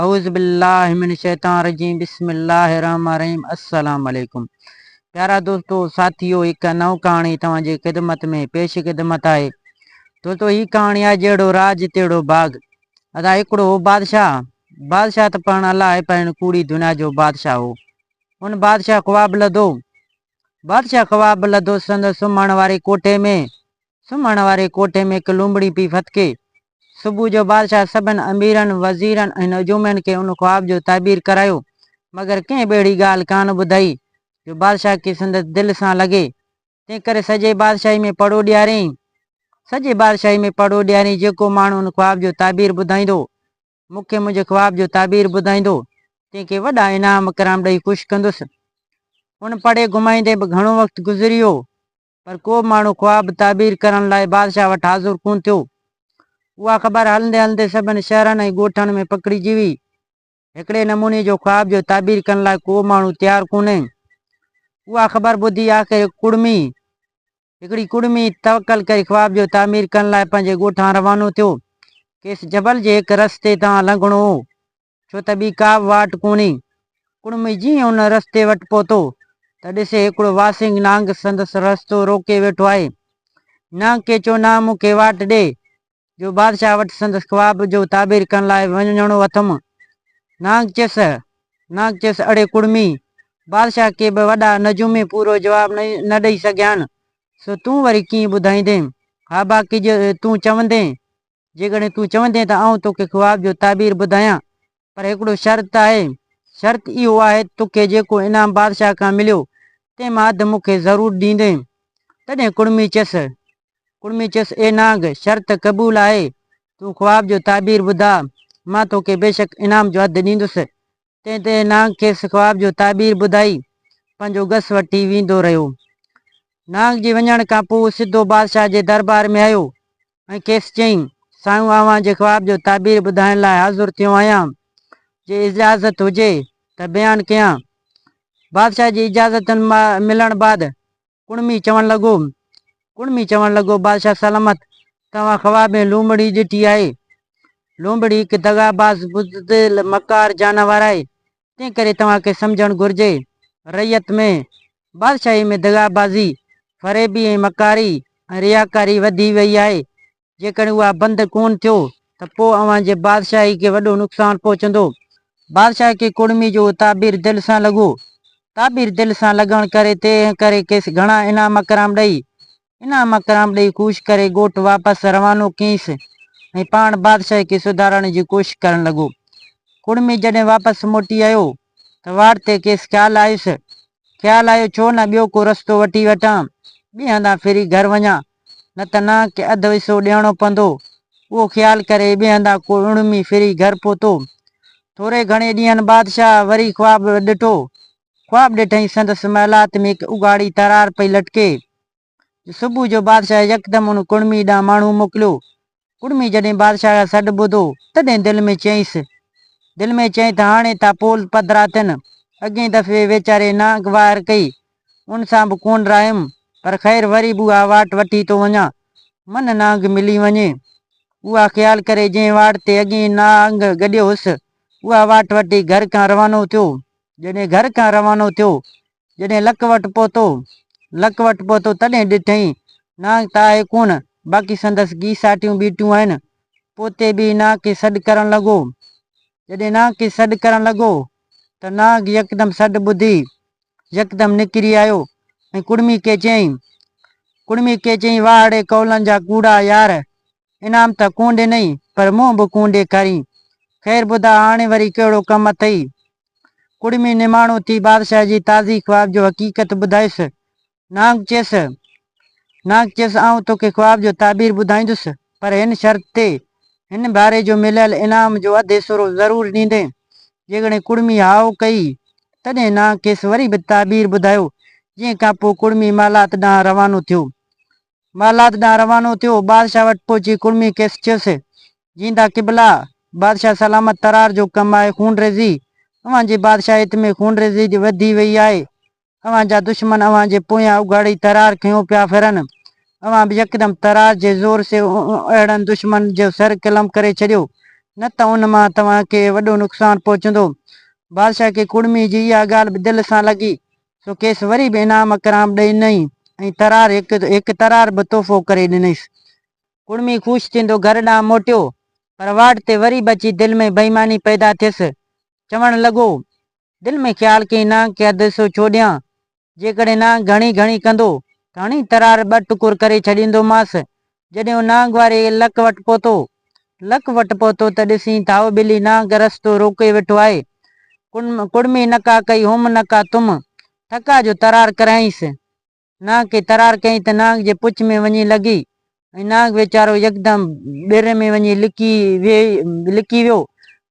اعوذ بالله من الشيطان الرجيم بسم الله الرحمن الرحيم السلام عليڪم پيارا دوستو ساٿيو هڪ نئون ڪهاڻي توهان جي خدمت ۾ پيش خدمت آهي دوستو هي ڪهاڻي آهي جهڙو راڄ تهڙو باغ ادا هڪڙو هو بادشاهه بادشاهه ته پاڻ الله آهي پر هن ڪوڙي دنيا جو بادشاهه هو ان بادشاهه خواب لڌو بادشاهه خواب لڌو سندس سمهڻ واري ڪوٺي ۾ سمهڻ واري ڪوٺي ۾ هڪ لومڙي پئي ڦٿڪي. صبح جو بادشاهه سڀن اميرن، وزيرن ۽ نجومين کي ان خواب جو تعبير ڪرايو، مگر ڪنهن به اهڙي ڳالهه ڪانه ٻڌائي، جو بادشاهه کي سندس دل سان لڳي. تنهنڪري سڄي بادشاهي ۾ پڙهو ڏياريائين. سڄي بادشاهي ۾ پڙهو ڏياريائين، جيڪو ماڻهو ان خواب جو تعبير ٻڌائيندو، مون کي منهنجي خواب جو تعبير ٻڌائيندو، تنهن کي وڏا انعام اڪرام ڏئي خوش ڪندس. ان پڙهي گهمائيندي به گهڻو وقت گذري ويو. پر ڪو به ماڻهو خواب تعبير ڪرڻ لاء بادشاهه وٽ حاضر ڪونه ٿيو. اها خبر هلندي هلندي سڀني شهرن ۽ ڳوٺن ۾ پکڙجي ويئي. هڪڙي نموني جو خواب جو تعبير ڪرڻ لاء ڪو ماڻهو تيار ڪونهي. اها خبر ٻڌي آخر هڪ ڪڙمي، هڪڙي ڪڙمي توڪل ڪري خواب جو تعمير ڪرڻ لاء پنهنجي ڳوٺان روانو ٿيو. کيس جبل جي هڪ رستي تان لنگهڻو هو. ڇو ته ٻي ڪا به واٽ ڪونهي. ڪڙمي جيئن ان رستي وٽ پهتو ته ڏسي هڪڙو واسينگ نانگ سندس رستو روڪي ويٺو آهي. نانگ کي چيو، نانگ مون کي واٽ ڏي، جو بادشاهه وٽ سندس خواب جو تعبير ڪرڻ لاء وڃڻو اٿم. نانگ چيس، نانگ چيس، اڙي ڪڙمي! بادشاهه کي به وڏا نجومي پورو جواب نه ڏئي سگهيا آهن، سو تون وري ڪيئن ٻڌائيندين؟ ها باقي جي تون چوندين جيڪڏهن تون چوندين ته آئون توکي خواب جو تعبير ٻڌايان، پر هڪڙو شرط آهي. شرط اهو آهي ته توکي جيڪو انعام بادشاهه کان مليو، تنهن مان اڌ مون کي ضرور ڏيندين. تڏهن ڪڙمي چيس، ڪڙمي چيس، اي نانگ، شرط قبول آهي، تون خواب جو تعبير ٻڌاء، مان توکي بيشڪ انعام جو اڌ ڏيندس. تنهن تي نانگ کيس خواب جو تعبير ٻڌائي پنهنجو گس وٺي ويندو رهيو. نانگ جي وڃڻ کان پوء سڌو بادشاهه جي دربار ۾ آيو ۽ کيس چيائين، سائين اوهان جي خواب جو تعبير ٻڌائڻ لاء حاضر ٿيو آهيان، جي اجازت هجي ته بيان ڪيان. بادشاهه جي اجازت ملڻ بعد ڪڙمي چوڻ لڳو، ڪڙمي چوڻ لڳو، بادشاهه سلامت، توهان خواب ۾ لومڙي ڏٺي آهي. لومڙي هڪ دغاباز، بزدل، مڪار جانور آهي، تنهنڪري توهان کي سمجهڻ گهرجي. رعيت ۾، بادشاهي ۾ دغابازي، فريبي ۽ مڪاري ۽ رياڪاري وڌي ويئي آهي. جيڪڏهن اها بند ڪونه ٿيو ته پوء اوهان جي بادشاهي کي وڏو نقصان پهچندو. بادشاهه کي ڪڙمي جو اهو تعبير دل سان لڳو. تعبير دل سان لڳڻ ڪري تنهن ڪري کيس گهڻا انعام اڪرام ڏئي، انعام اڪرام ڏئي خوش ڪري ڳوٺ واپس روانو ڪيس ۽ پاڻ بادشاهي کي سڌارڻ جي ڪوشش ڪرڻ لڳو. ڪڙمي جڏهن واپس موٽي آيو ته واٽ تي کيس خيال آيس خيال آيو ڇو نه ٻيو ڪو رستو وٺي وٺان، ٻئي هنڌان ڦري گهر وڃان، نه ته نانگ کي اڌ حصو ڏيڻو پوندو. اهو خيال ڪري ٻئي هنڌان ڪو اڻمي ڦري گهر پهتو. ٿوري گهڻي ڏينهن بادشاهه وري خواب ڏٺو. خواب ڏٺائين سندس محلات ۾ هڪ اگهاڙي ترار پئي لٽڪي. صبح جو بادشاهه يڪدم ان ڪڙمي ڏانهن ماڻهو موڪليو. ڪڙمي جڏهن بادشاهه جو سڏ ٻڌو، تڏهن دل ۾ چيائينس، دل ۾ چيائين ته هاڻي ٿا پول پڌرا ٿين. اڳئين دفعي ويچاري نانگ واهر ڪئي، ان سان به ڪونه راهيم، پر خير وري به اها واٽ وٺي ٿو وڃان، من نانگ ملي وڃي. اها خيال ڪري جنهن واٽ تي اڳئين نانگ گڏيو هوس، اها واٽ وٺي گهر کان روانو ٿيو. جڏهن گهر کان روانو ٿيو، جڏهن لڪ وٽ پهتو، لڪ وٽ پهتو تڏهن ڏٺئين، نانگ ته آهي ڪونه، باقي سندس گيساٽيون ٻيٽيون آهن. پوئتي بيهي نانگ کي سڏ ڪرڻ لڳو. جڏهن نانگ کي سڏ ڪرڻ لڳو ته نانگ يڪدم سڏ ٻڌي يڪدم نڪري آيو ۽ ڪڙمي کي چيائين، ڪڙمي کي چيائين، واهه ڙي ڪولن جا ڪوڙا يار، انعام ته ڪونه ڏنئي، پر منهن به ڪونه ڏيکارين. خير ٻڌاء هاڻي وري ڪهڙو ڪم اٿئي؟ ڪڙمي نماڻو ٿي بادشاهه جي تازي خواب جو حقيقت ٻڌايس. نانگ چيس، نانگ چيس، آئون توکي خواب جو تعبير ٻڌائيندس، پر هن شرط تي، هن ڀاري جو مليل انعام جو اڌ حصو ضرور ڏيندين. جيڪڏهن ڪڙمي هائو ڪئي، تڏهن نانگ کيس وري به تعبير ٻڌايو، جنهن کان پوء ڪڙمي محلات ڏانهن روانو ٿيو. محلات ڏانهن روانو ٿيو. بادشاهه وٽ پهچي ڪڙمي کيس چيس، جيندا قبلا! بادشاهه سلامت ترار جو ڪم آهي خونريزي. اوهان جي بادشاهيت ۾ خونريزي وڌي وئي آهي. اوهان جا دشمن اوهان جي پويان اگهاڙي ترار کنيو پيا ڦرن. اوهان به يڪدم ترار جي زور سي اهڙن دشمن جو سر قلم ڪري ڇڏيو. نه ته ان مان توهان کي وڏو نقصان پهچندو. بادشاهه کي ڪڙمي جي اها ڳالهه به دل سان لڳي، سو کيس وري به انعام اڪرام ڏئي ڏنائين ۽ ترار هڪ هڪ ترار به تحفو ڪري ڏنائينس. ڪڙمي خوش ٿيندو گهر ڏانهن موٽيو، پر واٽ تي وري به اچي دل ۾ بيماني پيدا ٿيس. چوڻ لڳو، دل ۾ خيال ڪيائين نانگ کي اڌ حصو ڇو ڏيان؟ جيڪڏهن نانگ گهڻي گهڻي ڪندو ته هڻي ترار ٻه ٽڪر ڪري ڇڏيندومانس. جڏهن هو نانگ واري لڪ وٽ پهتو، لڪ وٽ پهتو ته ڏسين ٿائو ٻلي نانگ رستو روڪي ويٺو آهي. ڪڙمي نڪا ڪئي هوم نڪا تم، ٿڪا جو ترار ڪرايائينس. نانگ کي ترار ڪيائين ته نانگ جي پڇ ۾ وڃي لڳي ۽ نانگ ويچارو يڪدم ٻر ۾ وڃي لڪي لڪي ويو.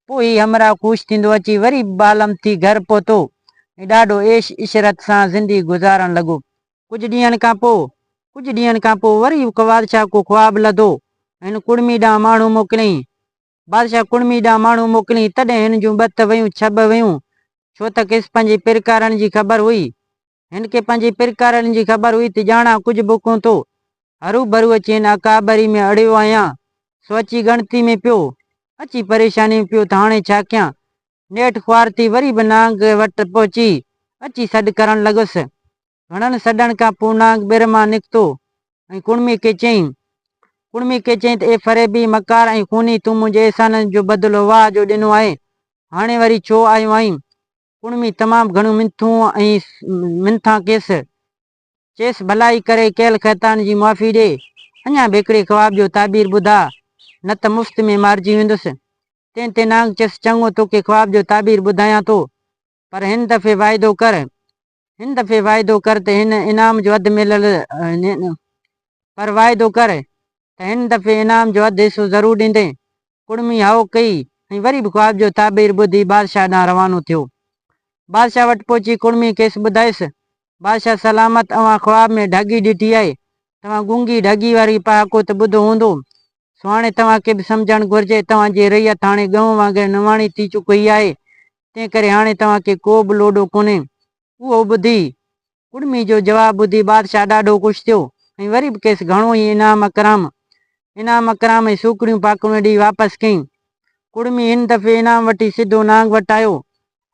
پوء هي همراهه خوش ٿيندو اچي وري به بالم ٿي گهر پهتو ۽ ڏاڍو عيش عشرت سان زندگي گذارڻ لڳو. ڪجهه ڏينهن کان پوء ڪجهه ڏينهن کان پوء وري بادشاهه ڪو خواب لڌو ۽ هن ڪڙمي ڏانهن ماڻهو موڪليائين. بادشاهه ڪڙمي ڏانهن ماڻهو موڪليائين، تڏهن هن جون ٻه ته ويون ڇهه به ويون، ڇو ته کيس پنهنجي پرڪارڻ جي خبر هئي. هن کي پنهنجي پرڪارڻ جي خبر هئي ته ڄاڻان ڪجهه به ڪونه ٿو. هروڀرو اچي هن اڪابري ۾ اڙيو آهيان، سو اچي ڳڻتي ۾ پيو. اچي پريشاني ۾ پيو ته هاڻي ڇا ڪيان؟ نيٺ خوار ٿي وري به نانگ وٽ پهچي اچي سڏ ڪرڻ لڳس. گهڻن سڏڻ کان پوء نانگ ٻر مان نڪتو ۽ ڪڙمي کي چيائين. ڪڙمي کي چيائين ته اي فريبي، مڪار ۽ خوني تون منهنجي احسانن جو بدلو واهه جو ڏنو آهي، هاڻي وري ڇو آيو آهين؟ ڪڙمي تمام گهڻيون منٿون ۽ منٿان ڪيس. چيس ڀلائي ڪري ڪيل خيطان جي معافي ڏي، اڃا به هڪڙي خواب جو تعبير ٻڌاء، نه ته مفت ۾ مارجي ويندس. تنهن تي نانگ چيس چڱو توکي خواب جو تعبير ٻڌايان ٿو، پر هن دفعي واعدو ڪر، هن دفعي واعدو ڪر ته هن انعام جو اڌ مليل پر واعدو ڪر ته هن دفعي انعام جو اڌ حصو ضرور ڏيندين. ڪڙمي هائو ڪئي ۽ وري به خواب جو تعبير ٻڌي بادشاهه ڏانهن روانو ٿيو. بادشاهه وٽ پهچي ڪڙمي کيس ٻڌايس، بادشاهه سلامت اوهان خواب ۾ ڍڳي ڏٺي آهي. توهان گونگي ڍڳي واري پهاڪو ته ٻڌو هوندو. سو هاڻي توهان کي به سمجهڻ گهرجي، توهان جي رعيت هاڻي ڳئون وانگر نواڻي ٿي چڪي آهي، تنهن ڪري هاڻي توهان کي ڪو به لوڏو ڪونهي. اهو ٻڌي، ڪڙمي جو جواب ٻڌي بادشاهه ڏاڍو خوش ٿيو ۽ وري به کيس گهڻو ئي انعام اڪرام، انعام اڪرام ۽ سوکڙيون پاکڙيون ڏيئي واپس ڪيائين. ڪڙمي هن دفعي انعام وٺي سڌو نانگ وٽ آيو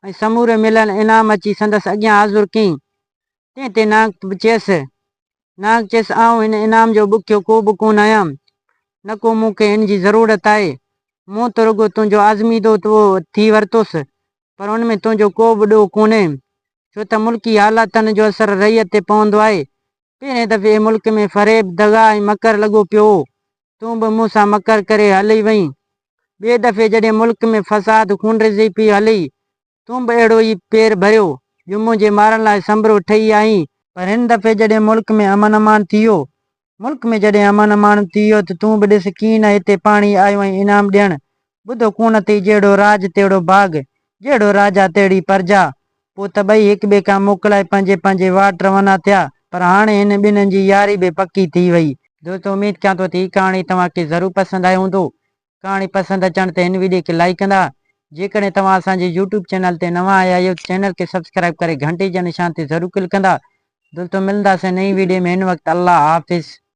۽ سموري مليل انعام اچي سندس اڳيان حاضر ڪيائين. تنهن تي نانگ به چيس، نانگ چيس، آئون هن انعام جو بکيو ڪو به ڪونه آهيان، نه ڪو مون کي هن جي ضرورت آهي. مون ته رڳو تنهنجو آزمودو ٿي ورتوس، پر ان ۾ تنهنجو ڪو به ڏوهه ڪونهي، ڇو ته ملڪي حالاتن جو اثر رعيت تي پوندو آهي. پهرئين دفعي ملڪ ۾ فريب، دغا ۽ مڪر لڳو پيو هو، تون به مون سان مڪر ڪري هلي وئين. ٻئي دفعي جڏهن ملڪ ۾ فساد، خونريزي پئي هلي، تون به اهڙو ئي پير ڀريو، جو منهنجي مارڻ لاء سنبرو ٺهي آئين. پر هن دفعي جڏهن ملڪ ۾ امن امان ٿي ويو، ملڪ ۾ جڏهن امن امان ٿي ويو ته تون به ڏس ڪيئن نه هتي پاڻهي آيو آهين انعام ڏيڻ. ٻڌو ڪونه اٿئي جهڙو راڄ تهڙو ڀاڳ، جهڙو راجا تهڙي پرجا. پوء ته ٻئي هڪ ٻئي کان موڪلائي پنهنجي پنهنجي واٽ روانا ٿيا، پر هاڻي هن ٻنهن جي ياري به پڪي ٿي وئي. دوستو اميد ڪيان ٿو ته هي ڪهاڻي توهان کي ضرور پسند آئي هوندو. ڪهاڻي پسند اچڻ تي هن وڊيو کي لائيڪ ڪندا. جيڪڏهن توهان اسان جي يوٽيوب چينل تي نوان آيا آهيو ته چينل کي سبسڪرائيب ڪري گهنٽي جي نشان تي ضرور ڪلڪ ڪندا. دوستو ملنداسين نئين وڊيو ۾ هن وقت الله حافظ.